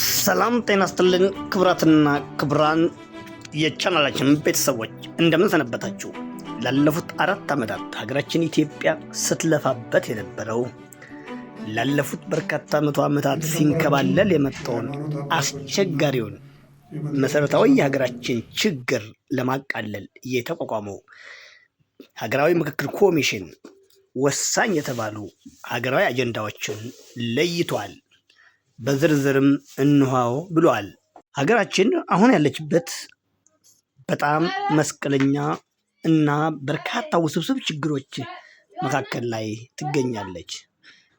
ሰላም ጤና ይስጥልን ክቡራትና ክቡራን የቻናላችን ቤተሰቦች፣ እንደምን ሰነበታችሁ? ላለፉት 4 ዓመታት ሀገራችን ኢትዮጵያ ስትለፋበት የነበረው፣ ላለፉት በርካታ መቶ ዓመታት ሲንከባለል የመጣውን አስቸጋሪውን መሰረታዊ የሀገራችን ችግር ለማቃለል የተቋቋመው ሀገራዊ ምክክር ኮሚሽን ወሳኝ የተባሉ ሀገራዊ አጀንዳዎችን ለይቷል። በዝርዝርም እንኋው ብሏል። ሀገራችን አሁን ያለችበት በጣም መስቀለኛ እና በርካታ ውስብስብ ችግሮች መካከል ላይ ትገኛለች።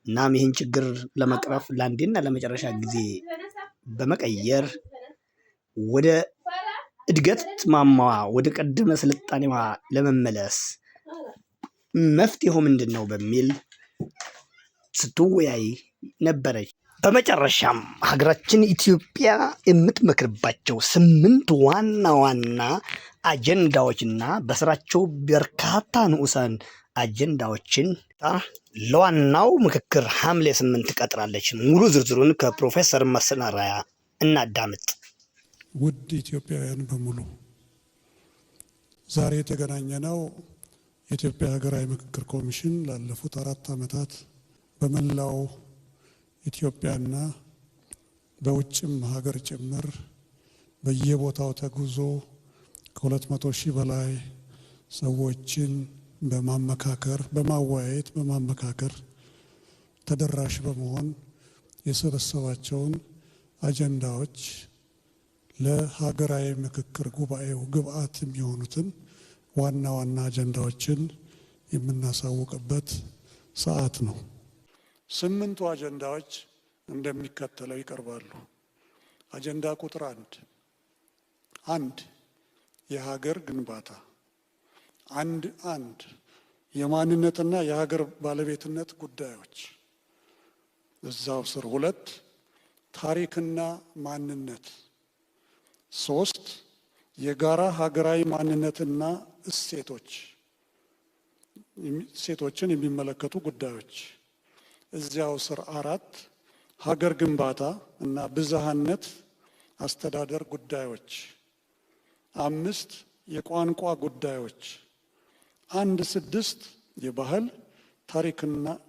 እናም ይህን ችግር ለመቅረፍ ለአንዴና ለመጨረሻ ጊዜ በመቀየር ወደ እድገት ማማዋ፣ ወደ ቀደመ ስልጣኔዋ ለመመለስ መፍትሄው ምንድን ነው በሚል ስትወያይ ነበረች። በመጨረሻም ሀገራችን ኢትዮጵያ የምትመክርባቸው 8 ዋና ዋና አጀንዳዎችና በስራቸው በርካታ ንዑሳን አጀንዳዎችን ለዋናው ምክክር ሐምሌ 8 ቀጥራለች። ሙሉ ዝርዝሩን ከፕሮፌሰር መስፍን አርአያ እናዳምጥ። ውድ ኢትዮጵያውያን በሙሉ፣ ዛሬ የተገናኘነው የኢትዮጵያ ሀገራዊ ምክክር ኮሚሽን ላለፉት 4 ዓመታት በመላው ኢትዮጵያና በውጭም ሀገር ጭምር በየቦታው ተጉዞ ከ200,000 በላይ ሰዎችን በማመካከር፣ በማወያየት፣ በማመካከር ተደራሽ በመሆን የሰበሰባቸውን አጀንዳዎች፣ ለሀገራዊ ምክክር ጉባኤው ግብአት የሚሆኑትን ዋና ዋና አጀንዳዎችን የምናሳውቅበት ሰዓት ነው። 8ቱ አጀንዳዎች እንደሚከተለው ይቀርባሉ። አጀንዳ ቁጥር 1፣ 1 የሀገር ግንባታ፣ 1.1 የማንነትና የሀገር ባለቤትነት ጉዳዮች፣ እዛው ስር 2 ታሪክና ማንነት፣ 3 የጋራ ሀገራዊ ማንነትና እሴቶች፣ እሴቶችን የሚመለከቱ ጉዳዮች፣ እዚያው ስር 4 ሀገር ግንባታ እና ብዝሃነት አስተዳደር ጉዳዮች፣ 5 የቋንቋ ጉዳዮች፣ 1.6 የባህል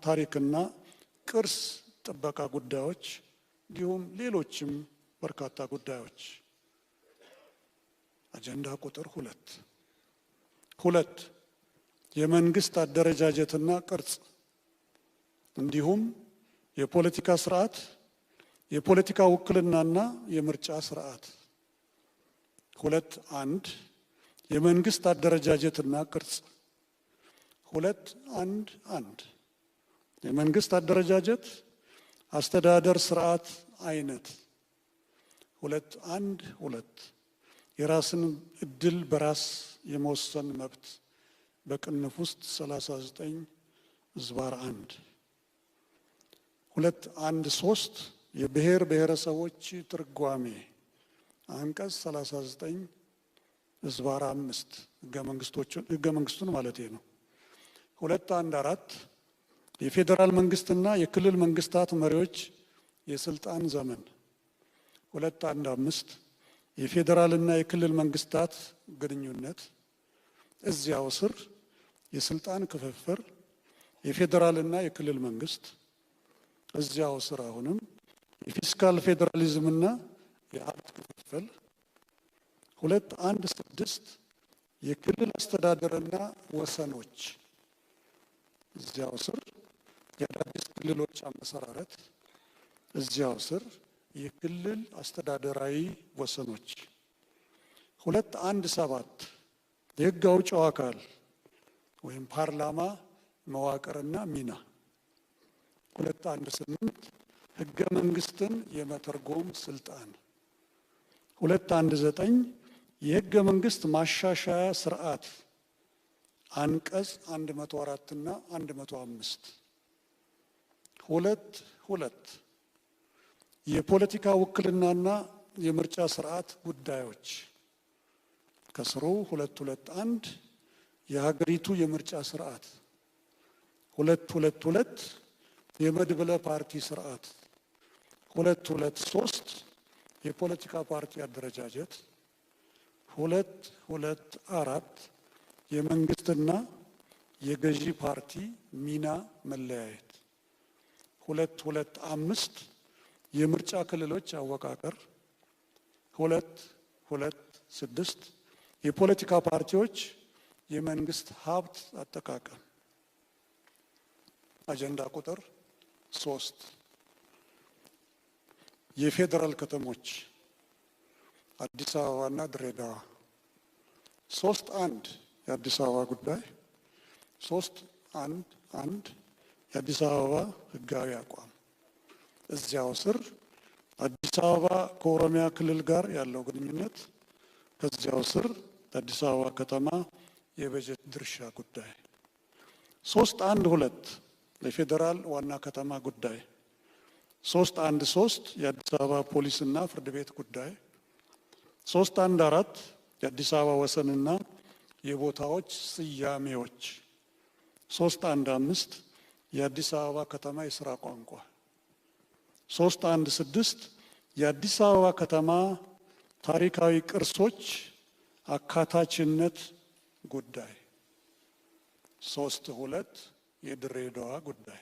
ታሪክና ቅርስ ጥበቃ ጉዳዮች፣ እንዲሁም ሌሎችም በርካታ ጉዳዮች። አጀንዳ ቁጥር 2፣ 2 የመንግስት አደረጃጀትና ቅርጽ፣ እንዲሁም የፖለቲካ ስርዓት፣ የፖለቲካ ውክልናና የምርጫ ስርዓት። 2.1 የመንግስት አደረጃጀትና ቅርጽ፣ 2.1.1 የመንግስት አደረጃጀት አስተዳደር ስርዓት አይነት፣ 2.1.2 የራስን እድል በራስ የመወሰን መብት በቅንፍ ውስጥ 39/1፣ 2.1.3 የብሔር ብሔረሰቦች ትርጓሜ አንቀጽ 39/5 ህገ መንግስቱን ማለት ነው። 2.1.4 የፌዴራል መንግስትና የክልል መንግስታት መሪዎች የስልጣን ዘመን፣ 2.1.5 የፌዴራልና የክልል መንግስታት ግንኙነት፣ እዚያው ስር የስልጣን ክፍፍል የፌዴራልና የክልል መንግስት፣ እዚያው ስር አሁንም የፊስካል ፌዴራሊዝምና የሀብት ክፍፍል፣ 2.1.6 የክልል አስተዳደርና ወሰኖች፣ እዚያው ስር የአዳዲስ ክልሎች አመሰራረት፣ እዚያው ስር የክልል አስተዳደራዊ ወሰኖች፣ 2.1.7 የህግ አውጪው አካል ወይም ፓርላማ መዋቅርና ሚና፣ 2.1.8 ህገ መንግስትን የመተርጎም ስልጣን፣ 2.1.9 የህገ መንግስት ማሻሻያ ስርዓት አንቀጽ 104 እና 105፣ 2.2 የፖለቲካ ውክልናና የምርጫ ስርዓት ጉዳዮች፣ ከስሩ 2.2.1 የሀገሪቱ የምርጫ ስርዓት፣ 2.2.2 የመድብለ ፓርቲ ስርዓት፣ 2.2.3 የፖለቲካ ፓርቲ አደረጃጀት፣ 2.2.4 የመንግስትና የገዢ ፓርቲ ሚና መለያየት፣ 2.2.5 የምርጫ ክልሎች አወቃቀር፣ 2.2.6 የፖለቲካ ፓርቲዎች የመንግስት ሀብት አጠቃቀም። አጀንዳ ቁጥር 3 የፌዴራል ከተሞች አዲስ አበባና ድሬዳዋ። 3.1 የአዲስ አበባ ጉዳይ፣ 3.1.1 የአዲስ አበባ ህጋዊ አቋም፣ እዚያው ስር አዲስ አበባ ከኦሮሚያ ክልል ጋር ያለው ግንኙነት፣ ከዚያው ስር የአዲስ አበባ ከተማ የበጀት ድርሻ ጉዳይ። 3.1.2 የፌዴራል ዋና ከተማ ጉዳይ፣ 3.1.3 የአዲስ አበባ ፖሊስና ፍርድ ቤት ጉዳይ፣ 3.1.4 የአዲስ አበባ ወሰንና የቦታዎች ስያሜዎች፣ 3.1.5 የአዲስ አበባ ከተማ የስራ ቋንቋ፣ 3.1.6 የአዲስ አበባ ከተማ ታሪካዊ ቅርሶች አካታችነት ጉዳይ፣ 3.2 የድሬዳዋ ጉዳይ፣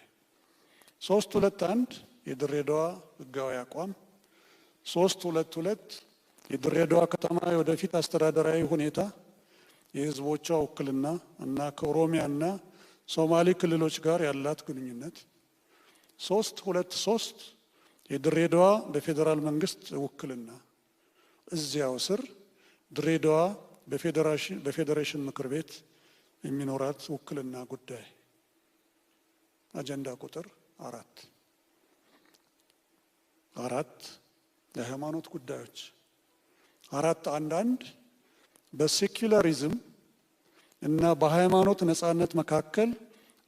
3.2.1 የድሬዳዋ ህጋዊ አቋም፣ 3.2.2 የድሬዳዋ ከተማ የወደፊት አስተዳደራዊ ሁኔታ፣ የህዝቦቿ ውክልና እና ከኦሮሚያና ሶማሌ ክልሎች ጋር ያላት ግንኙነት፣ 3.2.3 የድሬዳዋ በፌዴራል መንግስት ውክልና፣ እዚያው ስር ድሬዳዋ በፌዴሬሽን ምክር ቤት የሚኖራት ውክልና ጉዳይ። አጀንዳ ቁጥር 4። 4 የሃይማኖት ጉዳዮች፣ 4.1.1 በሴኩላሪዝም እና በሃይማኖት ነጻነት መካከል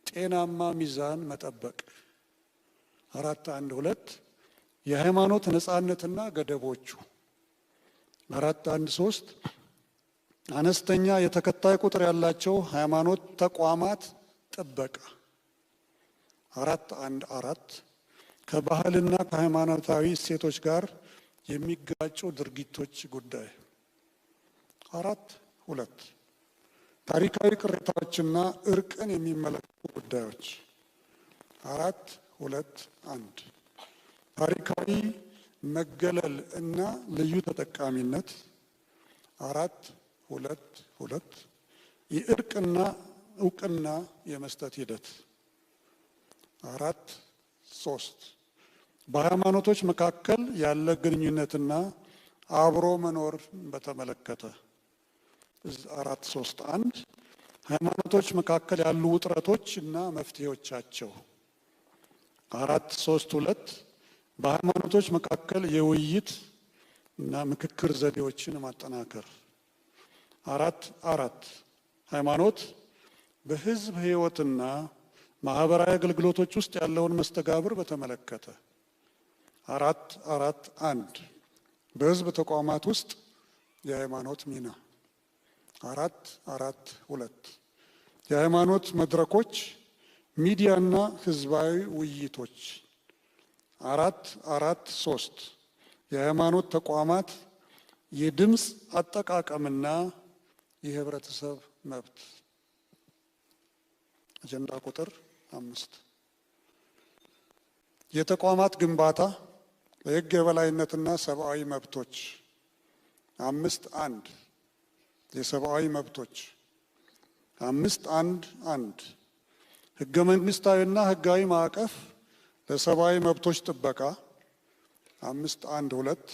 ጤናማ ሚዛን መጠበቅ፣ 4.1.2 የሃይማኖት ነጻነትና ገደቦቹ፣ 4.1.3 አነስተኛ የተከታይ ቁጥር ያላቸው ሃይማኖት ተቋማት ጥበቃ፣ 4.1.4 ከባህልና ከሃይማኖታዊ እሴቶች ጋር የሚጋጩ ድርጊቶች ጉዳይ፣ 4.2 ታሪካዊ ቅሬታዎችና እርቅን የሚመለከቱ ጉዳዮች፣ 4.2.1 ታሪካዊ መገለል እና ልዩ ተጠቃሚነት፣ 4.2.2 የእርቅና እውቅና የመስጠት ሂደት፣ 4.3 በሃይማኖቶች መካከል ያለ ግንኙነትና አብሮ መኖር በተመለከተ፣ 4.3.1 ሃይማኖቶች መካከል ያሉ ውጥረቶች እና መፍትሄዎቻቸው፣ 4.3.2 በሃይማኖቶች መካከል የውይይት እና ምክክር ዘዴዎችን ማጠናከር፣ 4.4 ሃይማኖት በህዝብ ህይወትና ማህበራዊ አገልግሎቶች ውስጥ ያለውን መስተጋብር በተመለከተ፣ 4.4.1 በህዝብ ተቋማት ውስጥ የሃይማኖት ሚና፣ 4.4.2 የሃይማኖት መድረኮች፣ ሚዲያና ህዝባዊ ውይይቶች፣ 4.4.3 የሃይማኖት ተቋማት የድምፅ አጠቃቀምና የህብረተሰብ መብት። አጀንዳ ቁጥር 5 የተቋማት ግንባታ፣ የህግ የበላይነትና ሰብአዊ መብቶች፣ 5.1 የሰብአዊ መብቶች፣ 5.1.1 ህገ መንግስታዊና ህጋዊ ማዕቀፍ ለሰብአዊ መብቶች ጥበቃ፣ 5.1.2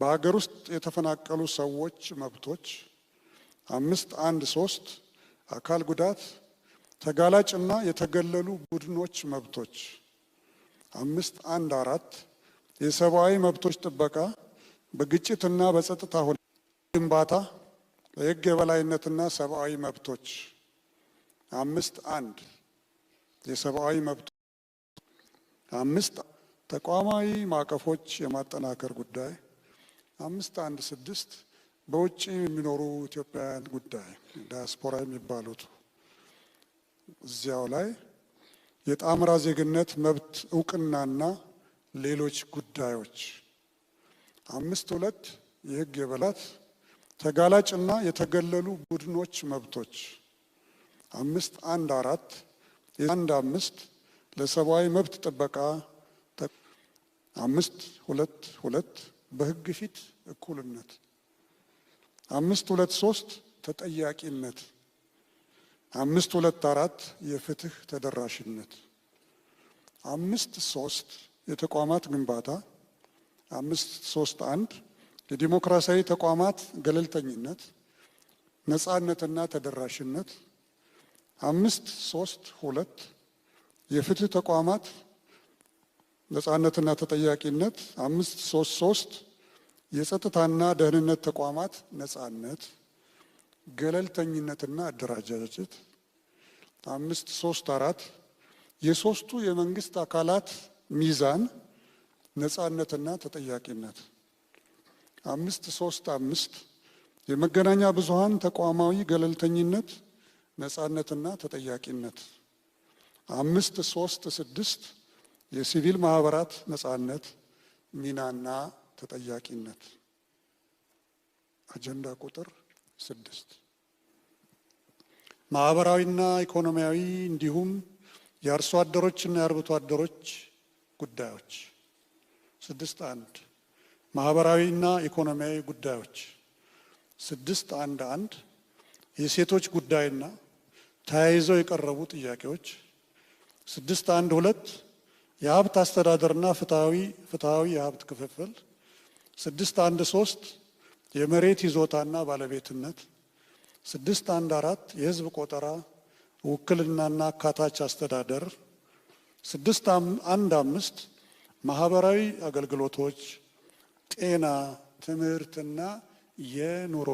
በሀገር ውስጥ የተፈናቀሉ ሰዎች መብቶች፣ 5.1.3 አካል ጉዳት ተጋላጭና የተገለሉ ቡድኖች መብቶች፣ 5.1.4 የሰብአዊ መብቶች ጥበቃ በግጭትና በጸጥታ ሁኔታ ግንባታ፣ የህግ የበላይነትና ሰብአዊ መብቶች፣ 5.1 የሰብአዊ መብቶች፣ 5 ተቋማዊ ማዕቀፎች የማጠናከር ጉዳይ፣ 5.1.6 በውጭ የሚኖሩ ኢትዮጵያውያን ጉዳይ፣ ዲያስፖራ የሚባሉት፣ እዚያው ላይ የጣምራ ዜግነት መብት እውቅናና ሌሎች ጉዳዮች፣ 5.2 የህግ የበላት ተጋላጭና የተገለሉ ቡድኖች መብቶች። 5.1.4 1.5 ለሰብአዊ መብት ጥበቃ። 5.2.2 በህግ ፊት እኩልነት። 5.2.3 ተጠያቂነት። 5.2.4 የፍትህ ተደራሽነት። 5.3 የተቋማት ግንባታ። 5.3.1 የዲሞክራሲያዊ ተቋማት ገለልተኝነት፣ ነጻነትና ተደራሽነት። 5.3.2 የፍትህ ተቋማት ነጻነትና ተጠያቂነት። 5.3.3 የጸጥታና ደህንነት ተቋማት ነጻነት፣ ገለልተኝነትና አደረጃጀት። 5.3.4 የሶስቱ የመንግስት አካላት ሚዛን፣ ነጻነትና ተጠያቂነት። 5.3.5 የመገናኛ ብዙሃን ተቋማዊ ገለልተኝነት፣ ነጻነትና ተጠያቂነት። 5.3.6 የሲቪል ማህበራት ነጻነት፣ ሚናና ተጠያቂነት። አጀንዳ ቁጥር 6 ማህበራዊና ኢኮኖሚያዊ እንዲሁም የአርሶ አደሮችና የአርብቶ አደሮች ጉዳዮች። 6.1 ማህበራዊና ኢኮኖሚያዊ ጉዳዮች። 6.1.1 የሴቶች ጉዳይና ተያይዘው የቀረቡ ጥያቄዎች። 6.1.2 የሀብት አስተዳደርና ፍትሃዊ የሀብት ክፍፍል። 6.1.3 የመሬት ይዞታና ባለቤትነት። 6.1.4 የህዝብ ቆጠራ፣ ውክልናና አካታች አስተዳደር። 6.1.5 ማህበራዊ አገልግሎቶች፣ ጤና፣ ትምህርትና የኑሮ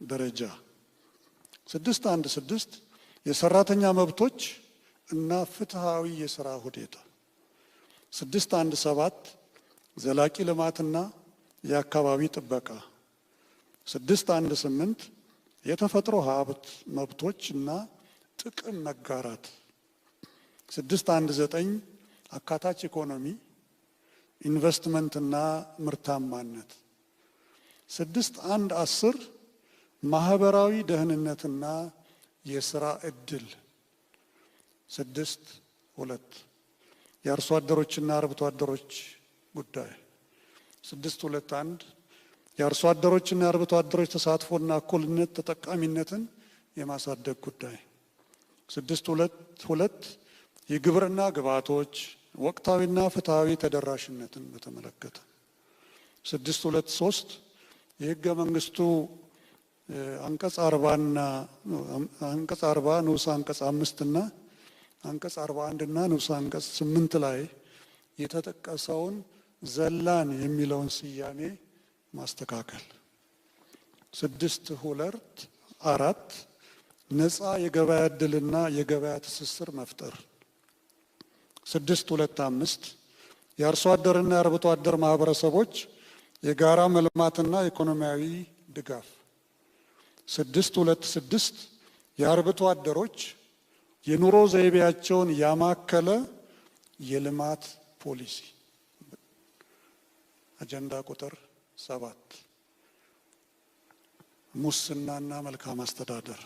ደረጃ። 6.1.6 የሰራተኛ መብቶች እና ፍትሃዊ የስራ ሁኔታ። 6.1.7 ዘላቂ ልማትና የአካባቢ ጥበቃ። 6.1.8 የተፈጥሮ ሀብት መብቶች እና ጥቅም መጋራት። 6.1.9 አካታች ኢኮኖሚ፣ ኢንቨስትመንትና ምርታማነት። 6.1.10 ማህበራዊ ደህንነትና የስራ እድል። 6.2 የአርሶ አደሮችና አርብቶ አደሮች ጉዳይ። 6.2.1 የአርሶ አደሮችና የአርብቶ አደሮች ተሳትፎና እኩልነት ተጠቃሚነትን የማሳደግ ጉዳይ። 6.2.2 የግብርና ግብዓቶች ወቅታዊና ፍትሃዊ ተደራሽነትን በተመለከተ። 6.2.3 የህገ መንግስቱ አንቀጽ 40ና አንቀጽ 40 ንዑስ አንቀጽ 5 እና አንቀጽ 41 እና ንዑስ አንቀጽ 8 ላይ የተጠቀሰውን ዘላን የሚለውን ስያሜ ማስተካከል። 6.2.4 ነፃ የገበያ ዕድልና የገበያ ትስስር መፍጠር። 6.2.5 የአርሶ አደርና የአርብቶ አደር ማህበረሰቦች የጋራ መልማትና ኢኮኖሚያዊ ድጋፍ። 6.2.6 የአርብቶ አደሮች የኑሮ ዘይቤያቸውን ያማከለ የልማት ፖሊሲ። አጀንዳ ቁጥር 7 ሙስናና መልካም አስተዳደር።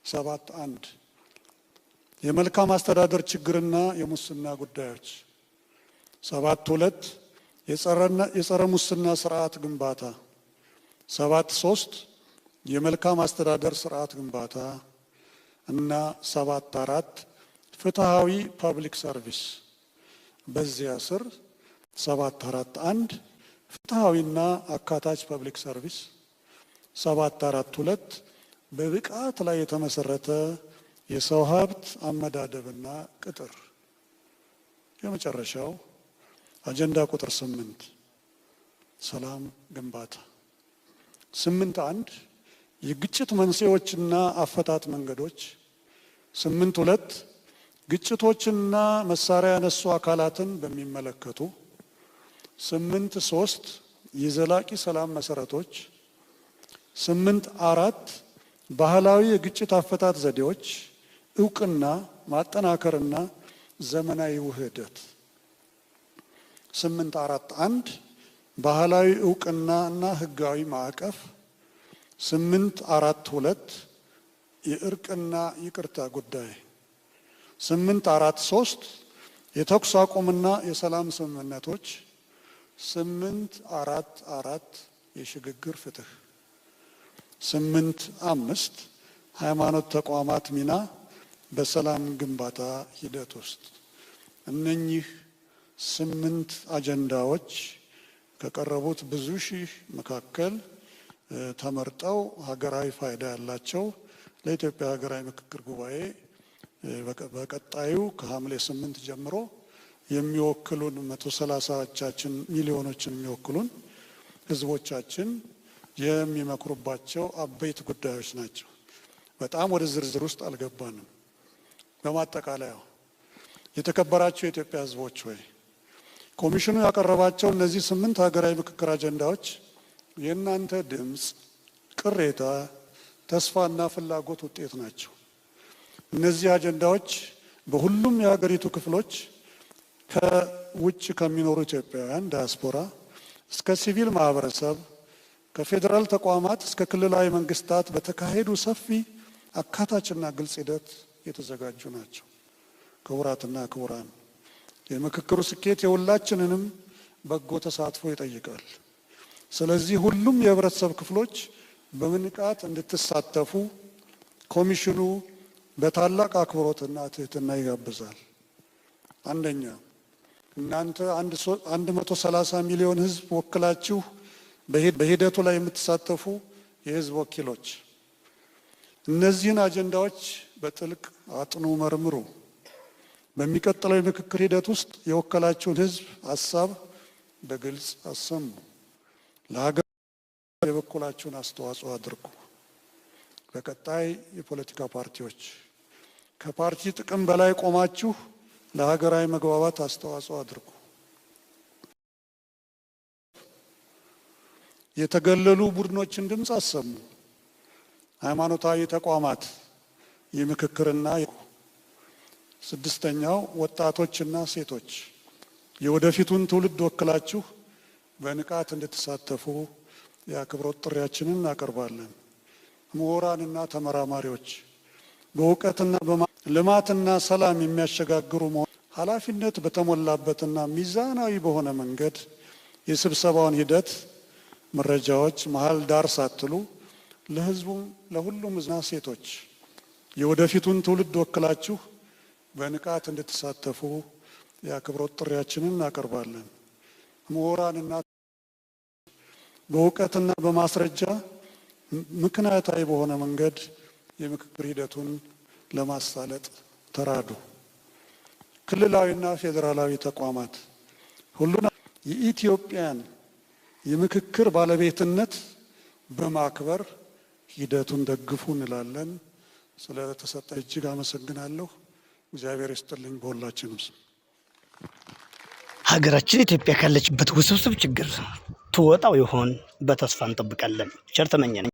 7.1 የመልካም አስተዳደር ችግርና የሙስና ጉዳዮች። 7.2 የጸረ ሙስና ስርዓት ግንባታ። 7.3 የመልካም አስተዳደር ስርዓት ግንባታ እና 7.4 ፍትሃዊ public service። በዚያ ስር 7.4.1 ፍትሃዊና አካታች public service። 7.4.2 በብቃት ላይ የተመሰረተ የሰው ሀብት አመዳደብና ቅጥር። የመጨረሻው አጀንዳ ቁጥር 8 ሰላም ግንባታ። 8.1 የግጭት መንስኤዎችና አፈታት መንገዶች። 8.2 ግጭቶችና መሳሪያ ያነሱ አካላትን በሚመለከቱ። 8.3 የዘላቂ ሰላም መሰረቶች። 8.4 ባህላዊ የግጭት አፈታት ዘዴዎች እውቅና ማጠናከርና ዘመናዊ ውህደት። 8.4.1 ባህላዊ እውቅና እና ህጋዊ ማዕቀፍ፣ 8.4.2 የእርቅና ይቅርታ ጉዳይ፣ 8.4.3 የተኩስ አቁምና የሰላም ስምምነቶች፣ 8.4.4 የሽግግር ፍትህ፣ 8.5 ሃይማኖት ተቋማት ሚና በሰላም ግንባታ ሂደት ውስጥ። እነኚህ 8 አጀንዳዎች ከቀረቡት ብዙ ሺህ መካከል ተመርጠው ሀገራዊ ፋይዳ ያላቸው ለኢትዮጵያ ሀገራዊ ምክክር ጉባኤ በቀጣዩ ከሐምሌ 8 ጀምሮ የሚወክሉን 130ቻችን ሚሊዮኖችን የሚወክሉን ህዝቦቻችን የሚመክሩባቸው አበይት ጉዳዮች ናቸው። በጣም ወደ ዝርዝር ውስጥ አልገባንም። በማጠቃለያው የተከበራችሁ የኢትዮጵያ ህዝቦች ሆይ፣ ኮሚሽኑ ያቀረባቸው እነዚህ 8 ሀገራዊ ምክክር አጀንዳዎች የእናንተ ድምፅ፣ ቅሬታ፣ ተስፋና ፍላጎት ውጤት ናቸው። እነዚህ አጀንዳዎች በሁሉም የሀገሪቱ ክፍሎች ከውጭ ከሚኖሩ ኢትዮጵያውያን ዲያስፖራ እስከ ሲቪል ማህበረሰብ፣ ከፌዴራል ተቋማት እስከ ክልላዊ መንግስታት በተካሄዱ ሰፊ አካታችና ግልጽ ሂደት የተዘጋጁ ናቸው። ክቡራትና ክቡራን፣ የምክክሩ ስኬት የሁላችንንም በጎ ተሳትፎ ይጠይቃል። ስለዚህ ሁሉም የህብረተሰብ ክፍሎች በንቃት እንድትሳተፉ ኮሚሽኑ በታላቅ አክብሮትና ትህትና ይጋብዛል። አንደኛ፣ እናንተ 130 ሚሊዮን ህዝብ ወክላችሁ በሂደቱ ላይ የምትሳተፉ የህዝብ ወኪሎች እነዚህን አጀንዳዎች በጥልቅ አጥኑ፣ መርምሩ። በሚቀጥለው የምክክር ሂደት ውስጥ የወከላችሁን ህዝብ ሀሳብ በግልጽ አሰሙ። ለሀገር የበኩላችሁን አስተዋጽኦ አድርጉ። በቀጣይ የፖለቲካ ፓርቲዎች ከፓርቲ ጥቅም በላይ ቆማችሁ ለሀገራዊ መግባባት አስተዋጽኦ አድርጉ። የተገለሉ ቡድኖችን ድምፅ አሰሙ። ሃይማኖታዊ ተቋማት የምክክርና ስድስተኛው፣ ወጣቶችና ሴቶች የወደፊቱን ትውልድ ወክላችሁ በንቃት እንድትሳተፉ የአክብሮት ጥሪያችንን እናቀርባለን። ምሁራንና ተመራማሪዎች በእውቀትና ልማትና ሰላም የሚያሸጋግሩ መሆን ኃላፊነት በተሞላበትና ሚዛናዊ በሆነ መንገድ የስብሰባውን ሂደት መረጃዎች መሀል ዳር ሳትሉ ለህዝቡም ለሁሉም ህዝብና ሴቶች የወደፊቱን ትውልድ ወክላችሁ በንቃት እንድትሳተፉ የአክብሮት ጥሪያችንን እናቀርባለን። ምሁራንና በእውቀትና በማስረጃ ምክንያታዊ በሆነ መንገድ የምክክር ሂደቱን ለማሳለጥ ተራዱ። ክልላዊና ፌዴራላዊ ተቋማት ሁሉን የኢትዮጵያን የምክክር ባለቤትነት በማክበር ሂደቱን ደግፉ እንላለን። ስለተሰጠ እጅግ አመሰግናለሁ። እግዚአብሔር ይስጥልኝ በሁላችንም ስም። ሀገራችን ኢትዮጵያ ካለችበት ውስብስብ ችግር ትወጣው ይሆን? በተስፋ እንጠብቃለን። ቸር ተመኘን።